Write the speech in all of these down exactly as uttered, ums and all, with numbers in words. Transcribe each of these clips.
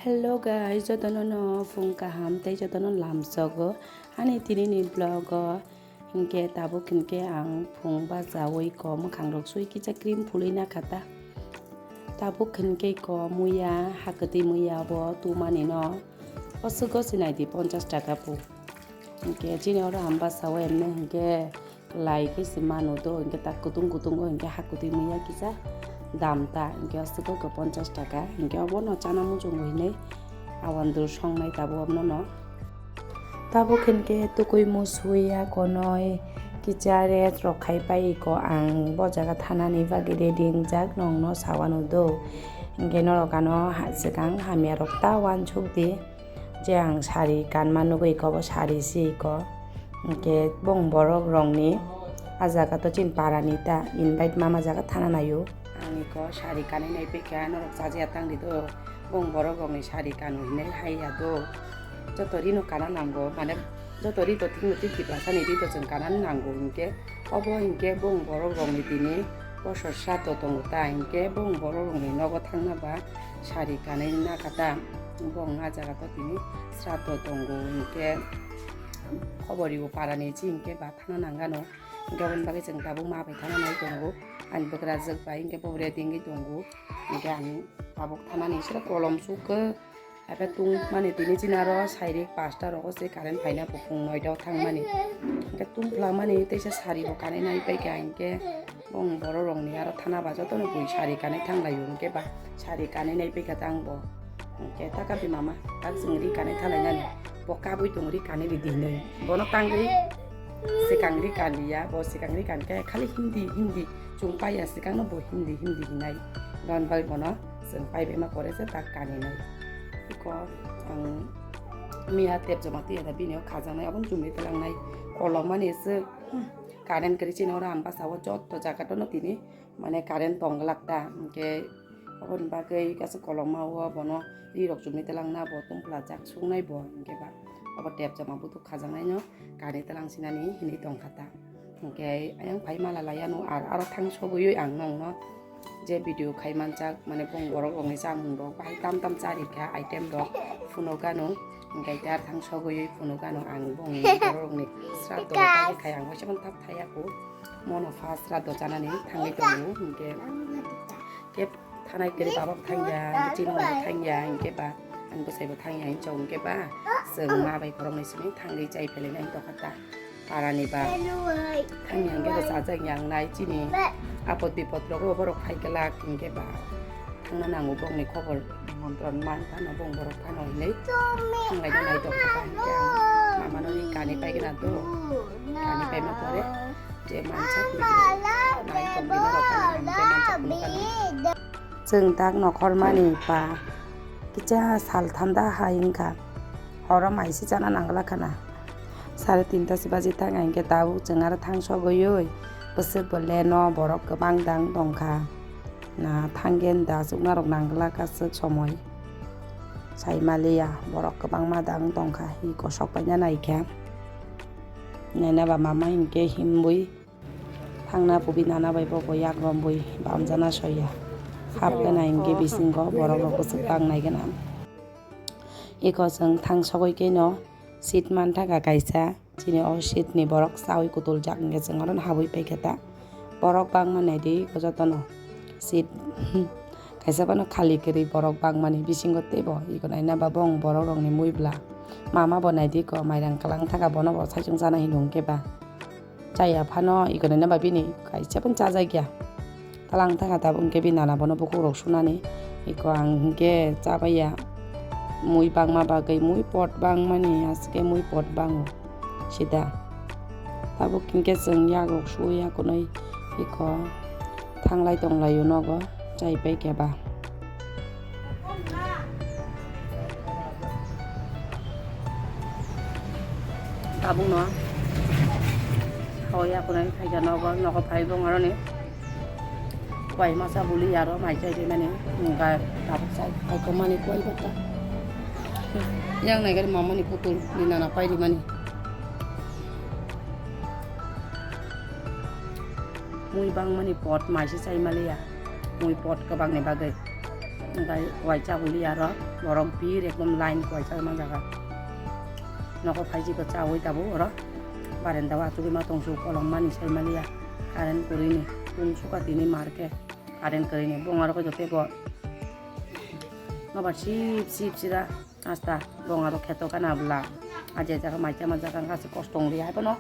Hello guys, jotono no phung kaham tei jotono lamsogo ani tini ni vlog o. Hinkhe tabuk hinkhe ang phung bachaui ko mwkhang rok sui kisa cream phulwi nakha ta. Tabuk hinkhe ko muya hakwtwi muya bo tumani no oswk gosi naidi ponchash taka pu. Hinkhe chini oro ang bachaui emne hinkhe lai khe se manu do, hinkhe tak kutung kutung o hinkhe hakwtwi muya kisa dam ta, hinkhe aswk o ponchash taka, hinkhe obono chana muchungo hinwi awandur songnai tabuk obono no. Tabuk hinkhe tukui musuya konoi kisa rest rok khai pai ko ang bo jaga thanani bagwi ready wngjak nongno sawano do, hinkhe norok ano ha-, swkang hamya rok ta uansuk di. Je ang sari kanma nugui iko bo sari si iko. Hinkhe bong borok rokni a jaga to chini parani ta invite mama jaga thana naio. Ang iko sari kanwi nai pekha norok chajiya tang di do. Bong borok rokni sari kanwi hinwi hai ya do. Joto rino kana nango mane joto rito thikno thik tiprasani rito chwng kana nango hinkhe. Obo hinkhe bong borok rokni tini bosor sraddho tongo ta, hinkhe bong borok rokni nogo thangna ba sari kanwi nakha ta. Bong a jaga to tini sraddho tongo hinkhe khobor rw parani chi hinkhe ba thangna nangano. Hinkhe aboni bagwi chwng tabuk ma bai thangna nai tongo. Ani bwkrajwk bai hinkhe bo ready wngwi tongo. Hinkhe ang tabuk thanani sero kolom sukha. Abo tungmani tini chini aro sairik pasta rogo se current phaina buphang noita o thangmani. Hinkhe tungphla mani teisa sari bo kanwi nai paikha hinkhe bong borok rokni aro thana ba jotono bui sari kanwi thanglaio hinkhe ba sari kanwi nai paikha tang bo. Hinkhe ta kabi mama tak chwng ri kanwi thalainani bo kabui tongo ri kanwi ridi hinwi bono tangwi swkang ri kanliya bo swkang ri kankhe khali hindi hindi chwng paiya swkangno bo hindi hindi hinai. Aboni bagwi bono chwng paibaima pore se tak kaninai. Iko ang miya tep joma twi ada bini o khajaknai abono chumui twlangnai kolomani se current kwrwi chini oro ang bwsao joto jaga tono tini mane current tong glak ta hinkhe aboni bagwi kaisa koloma o bono ri rok chumui twlangna bo tungphla jak sungnai bo hinkhe ba abo tep joma buthuk khajaknaino kari twlang sinani hinwi tongkha ta. Hinkhe ayang phai mala laiya no ar aro thang sogwi ang nongno je video khai manjak mane bong borok rokni chamung rok bahai tam tam charikha item rok phunukgano hinkhe ar thang sogwi phunukgano ang bong borok rokni sraddho rok khai ang waisa phano thap thaiya kho mono pha sraddho chanani thangwi tongo hinkhe khe thanai kwrwi baba bo thangya chini bo thangya hinkhe ba ang bwsai bo thangya hinwi chong hinkhe ba chwng ma bai borok ni simi thangwi chai phailai nai tongkha ta. Parani ba thangya hinkhe bo chajak yang nai chini apot bipot rogo borok phai glak hinkhe ba thangna nango bongni khobor nimontron man phano bong borok phano hinwi thanglai nai tongkha ta hinkhe ang mamano ni kani paigwna do kani paima pore je mansak nai tongwi borok phano hinkhe mansak phunukha. Chwng tak nokhormani pa kisa sal thanda hai wngkha. Horo mai se chana nangla khana. Sare tinta se baji thang hinkhe tabuk chwng aro thang sogwi bwswk bo leno borok kwbang dang tongkha. Na thanggen da chukna rok nangla kha swk somoi. Sai maliya borok kwbangma dang tongkha hi kosok paina naikha. Naina ba mama hinkhe himbui. Thangna pubi nana bai bo bo yak rombui bamjana soya. Hap gana hinkhe bisingo borok rok bwswk bang nai gana. Eko chwng thang sogwi khe no seat man thaka kaisa. Chini o seat ni borok chawi kutul jak hinkhe chwng aro habwi paikha ta. Borok bangma naidi eko jotono seat. Kaisa phano khali kwrwi borok bangmani bisingo teibo eko naina ba bong borok rokni mui bwla. Mama bo naidi ko mairang kwlang thaka bono bo saichung chana hino hinkhe ba. Chaya phano eko naina ba bini kaisa phano chajakya. Talang thaka tabuk hinkhe bini nana bono bukhuk rok sunani eko ang hinkhe chabaiya mui bangma bagwi mui pot bangmani aswk khe mui pot bango. Sida. Tabuk hinkhe chwng yagrok suya kunui iko thanglai tonglaio nogo chai pai khe ba. Tabukno hao yakunai phaikha nogo, nogo phai bong aroni. Kuai masa buli aro mai chai rimani, wngkha tabuk chai, ai ko mani kuai bata. Yang nai gari mamani putul ni nana pai rimani. Mui bangmani pot mai se chai maliya, mui pot kwbangni bagwi. Wngkha wai chabwi liya oro, borok bir ekdom line kwai cha man jaga. Nogo phaiji bo chawi tabuk oro. Barenda o achugwi ma tongsu kolom mani sai maliya. Current kwrwini tungsuka tini market. Current kwrwini bongaro koi tebo. Nobar sip sip sida asta bongaro kheto kana bla. Aje jaga mai chama jaga wngkha se kosto wngli hai bono.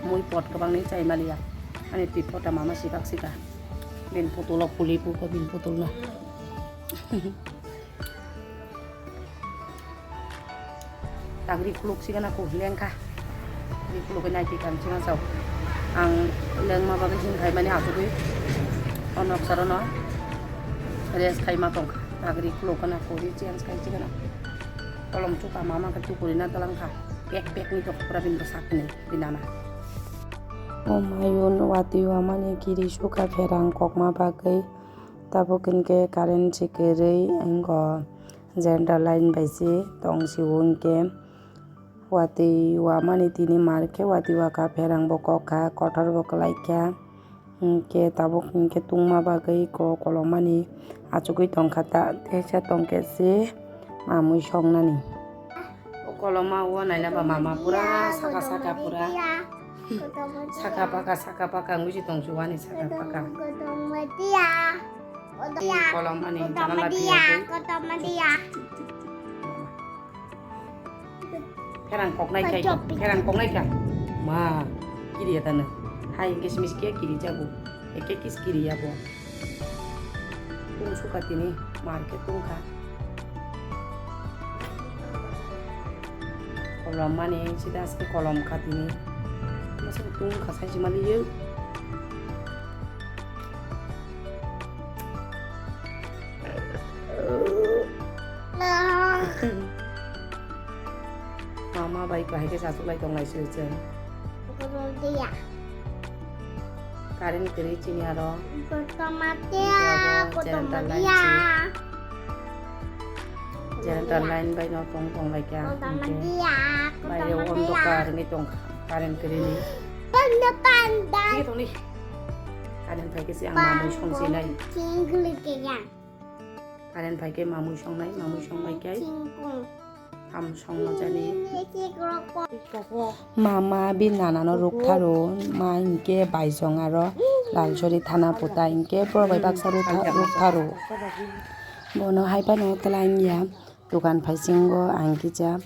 Mui pot kwbangni chai maliya. Ani twi pota mama sikak sika. Bini putulo puli puko bini putulno. Tagri khuluk sigana ko lengkha. Tagri khuluk nai tikang sima sao. Ang lengma bagwi sing khai mani asugwi. Onok sarono rest khai ma tongkha. Tagri khuluk kana ko ri chance khai sigana. Kolom chuka mama ka chukuri na talangkha. Pek pek ni tok pura bin sakni binana. O mayun wati wamani kiri suka pherang kokma bagwi. Tabuk hinkhe current se kwrwi wngkha. Jenta line bai se tong sio hinkhe watwi wamani tini mar khe watwi waka pherang bo kok kha kotor bo kwlai kha hinkhe tabuk hinkhe tungma bagwi ko kolomani achugwi tongkha ta teisa tongkhe se mamwi songnani. O koloma o naina ba mama pura saka saka pura. Saka paka, saka paka, wngwi se tong chuwani saka paka. Kolom ani jana lathi ya. Pherang koknai kai, pherang koknai kai. Ma, kiri ya tana. Hai, kismis ke kiri jago. Eke kis kiri ya bo. Tungsuka tini market tungkha. Kolom mani sida aske kolom kha tini. Masa tungkha sai si mali yeu. Mama bai kahai khe sachuklai tonglai se chwng. Kotor dia. Current kwrwi chini aro. Kotor dia, kotor dia. Generator line bai no tong tonglai kha. Kotor dia, kotor dia. Bai o ondokar ni tongkha current kwrwi ni. Panda, panda. Thik tongni. Current phai khe se ang mamui song sinai. King klik ya. Current phai khe mamui songnai, mamui song bai khe. King kong. Ham songno jani. Mama bini nanano ruktharo, ma hinkhe baisong aro Lalsori thana puta hinkhe boro bai baksa ruktharo. Bono hai phano twlang ya, dukan phaisingo ang kisa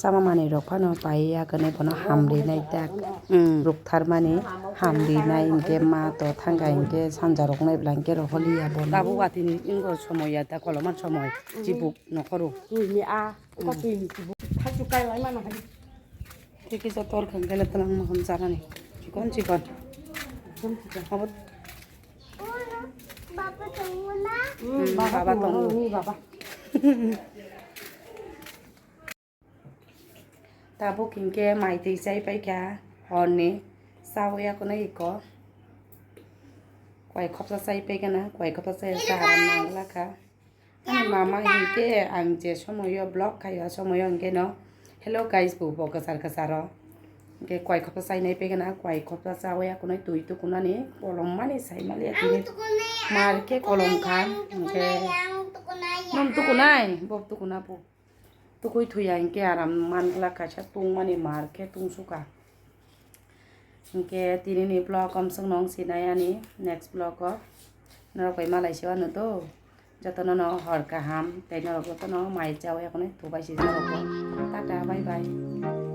chama manwi rok phano pai ya khe bono hamri nai tak. Rukthar mani hamri nai hinkhe ma to thangkha hinkhe sanja rok nai bwla hinkhe roholi ya bono. Tabuk watini ingo somoy ya ta koloman somoy chibuk nokhoro. Twi ni a, ko twi ni chibuk. Thachu kai lai mano hai. Tei kisa tor khang kele twlang maham chanani. Chikon chikon. Ekdom chikon. Abo. Baba tongo na? Hmm, baba tongo. Baba. Tabuk hinkhe mai twi chai paikha horni. Chawi akonai iko. Kwai khopsa chai paikha na, kwai khopsa chai sa haram nangla kha. Ani mama hinkhe ang je somoyo vlog khayo somoyo hinkhe no, hello guys, bo bo kwchar kwcharo. Hinkhe kwai khopsa chainai pegena, kwai khopsa chawi akonai twi tukunani kolom mani sai maliya tini. Mar khe kolom kha hinkhe. Num tukunai, bob tukuna bo. Tukui thuya hinkhe aram man glak kaisa tungmani mar khe tungsuka. Hinkhe tinini vlog omswkno wng sinai ani next vlog o norok bai malai se wano to. Jotono no hor kaham tei norok jotono mai chao yakno thubai se norok bo. Tata bye bye.